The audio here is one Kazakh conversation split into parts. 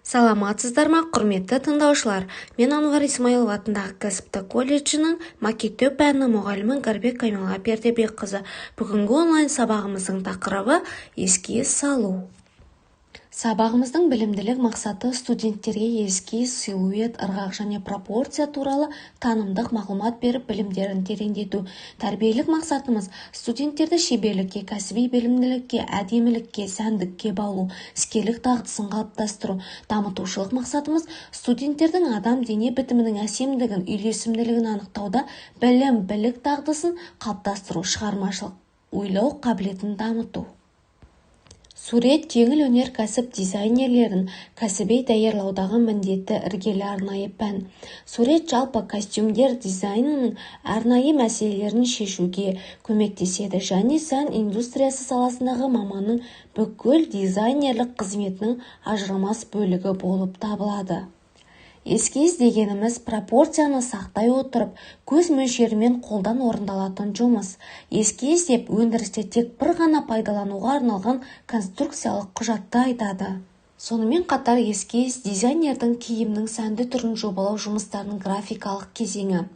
Саламатсыздар ма, құрметті тыңдаушылар! Мен Анвар Исмаилов атындағы кәсіптік колледжінің макеттеу пәнінің мұғалімі Гарбек Камила Пердебекқызы. Бүгінгі онлайн сабағымыздың тақырыбы эскиз салу. Сабағымыздың білімділік мақсаты студенттерге эскиз, силуэт, ырғақ және пропорция туралы танымдық мағлұмат беріп, білімдерін тереңдету. Тәрбиелік мақсатымыз студенттерді шеберлікке, кәсіби білімділікке, әдемілікке, сәндікке баулу, іскерлік дағдысын қалыптастыру. Дамытушылық мақсатымыз студенттердің адам дене бітімінің әсемдігін, үйлесімділігін анықтауда білім, білік дағдысын қалыптастыру, шығармашылық ойлау қабілетін дамыту. Сурет жеңіл өнеркәсіп дизайнерлерін кәсіби даярлаудағы міндетті іргелі арнайы пән. Сурет жалпы костюмдер дизайнының арнайы мәселелерін шешуге көмектеседі және сән индустриясы саласындағы маманның бүкіл дизайнерлік қызметінің ажырамас бөлігі болып табылады. Эскиз дегеніміз пропорцияны сақтай отырып, көз мөлшерімен қолдан орындалатын жұмыс. Эскиз деп өндірісте тек бір ғана пайдалануға арналған конструкциялық құжатты айтады. Сонымен қатар эскиз дизайнердің киімнің сәнді түрін жобалау жұмыстарының графикалық кезеңі.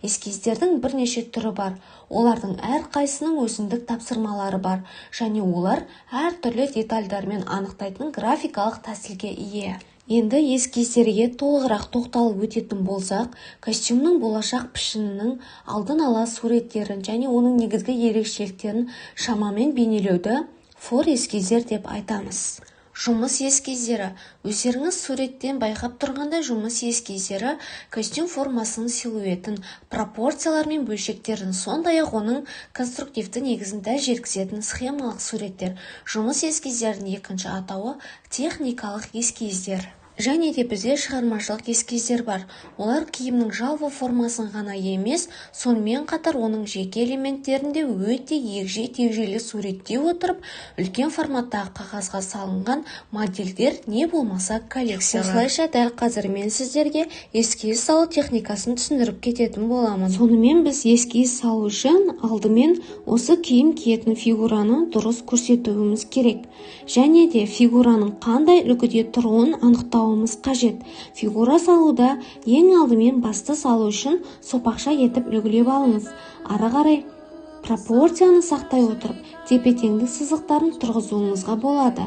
Эскиздердің бірнеше түрі бар. Олардың әрқайсысының өзіндік тапсырмалары бар және олар әртүрлі детальдармен анықтайтын графикалық тәсілге ие. Енді эскиздерге толығырақ тоқталып өтетін болсақ, костюмнің болашақ пішінінің алдын ала суреттерін және оның негізгі ерекшеліктерін шамамен бейнелеуді фор эскиздер деп айтамыз. Жұмыс эскиздері. Өздеріңіз суреттен байқап тұрғандай, жұмыс эскиздері костюм формасының силуетін, пропорциялар мен бөлшектерін, сондай-ақ оның конструктивті негізін дәл жеткізетін схемалық суреттер. Жұмыс эскиздерінің екінші атауы техникалық эскиздер. Және де бізде шығармашылық эскиздер бар. Олар киімнің жалпы формасын ғана емес, сонымен қатар оның жеке элементтерін де өте егжей-тегжейлі суреттей отырып, үлкен форматтағы қағазға салынған модельдер не болмаса коллекциялар. Осылайша дәл қазір мен сіздерге эскиз салу техникасын түсіндіріп кететін боламын. Сонымен біз эскиз салу үшін алдымен осы киім киетін фигураны дұрыс көрсетуіміз керек. Және де фигураның қандай үлгіде тұруын анықтау қажет. Фигура салуда ең алдымен басты салу үшін сопақша етіп үлгілеп алыңыз. Ары қарай пропорцияны сақтай отырып, тепе-теңдік сызықтарын тұрғызуыңызға болады.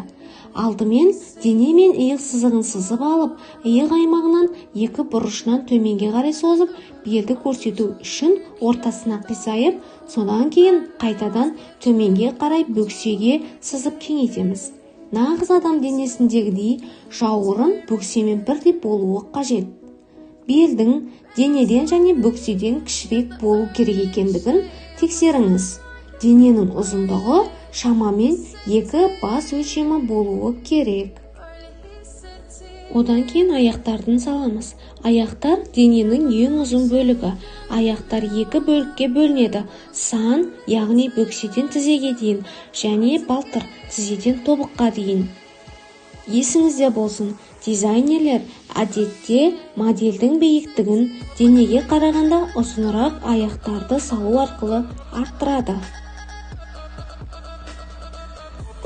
Алдымен дене мен иық сызығын сызып алып, иық аймағынан екі бұрышынан төменге қарай созып, белді көрсету үшін ортасына қисайып, содан кейін қайтадан төменге қарай бөксеге сызып кеңейтеміз. Нағыз адам денесіндегідей жауырын бөксемен бірдей болуы қажет. Белдің денеден және бөкседен кішірек болу керек екендігін тексеріңіз. Дененің ұзындығы шамамен 2 бас өлшемі болуы керек. Одан кейін аяқтардың саламыз. Аяқтар дененің ең ұзын бөлігі. Аяқтар екі бөлікке бөлінеді. Сан, яғни бөкседен тізеге дейін, және балтыр, тізеден тобыққа дейін. Есіңізде болсын, дизайнерлер әдетте модельдің биіктігін денеге қарағанда ұзынырақ аяқтарды салу арқылы арттырады.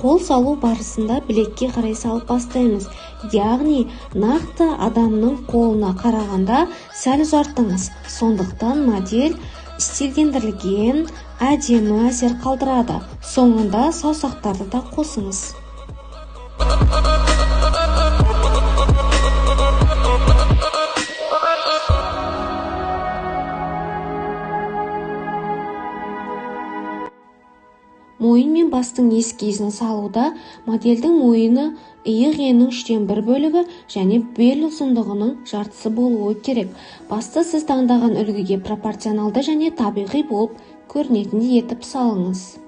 Қол салу барысында білекке қарай салып бастаймыз. Яғни нақты адамның қолына қарағанда сәл ұзартыңыз. Сондықтан модель стилдендірілген, әдемі әсер қалдырады. Соңында саусақтарды да қосыңыз. Мойын мен бастың эскизін салуда модельдің мойыны иық енінің 1/3 бөлігі және бел ұзындығының жартысы болуы керек. Басты сіз таңдаған үлгіге пропорционалды және табиғи болып көрінетіндей етіп салыңыз.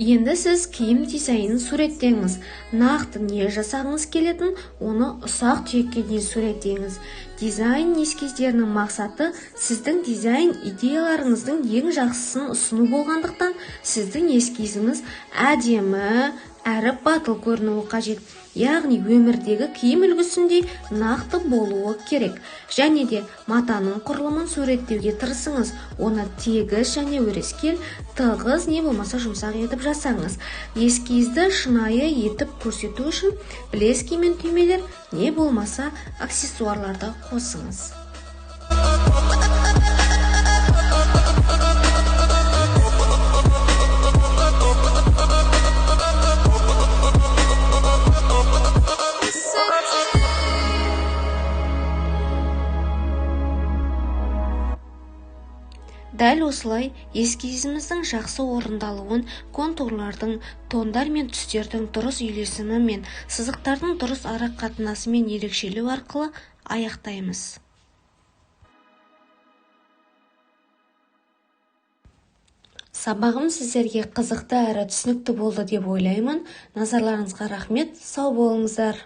Енді сіз киім дизайнын суреттеңіз. Нақты не жасағыңыз келетін, оны ұсақ түйекке дейін суреттеңіз. Дизайн эскиздерінің мақсаты сіздің дизайн идеяларыңыздың ең жақсысын ұсыну болғандықтан, сіздің эскизіңіз әдемі әрі батыл көрінуі қажет. Яғни өмірдегі киім үлгісіндей нақты болуы керек. Және де матаның құрылымын суреттеуге тырысыңыз. Оны тегіс және өрескел, тығыз не болмаса жұмсақ етіп жасаңыз. Эскизді шынайы етіп көрсету үшін блески мен түймелер не болмаса аксессуарларды қосыңыз. Дәл осылай эскизіміздің жақсы орындалуын контурлардың, тондар мен түстердің дұрыс үйлесімі мен сызықтардың дұрыс ара қатынасымен ерекшелеу арқылы аяқтаймыз. Сабағым сіздерге қызықты әрі түсінікті болды деп ойлаймын. Назарларыңызға рахмет. Сау болыңыздар.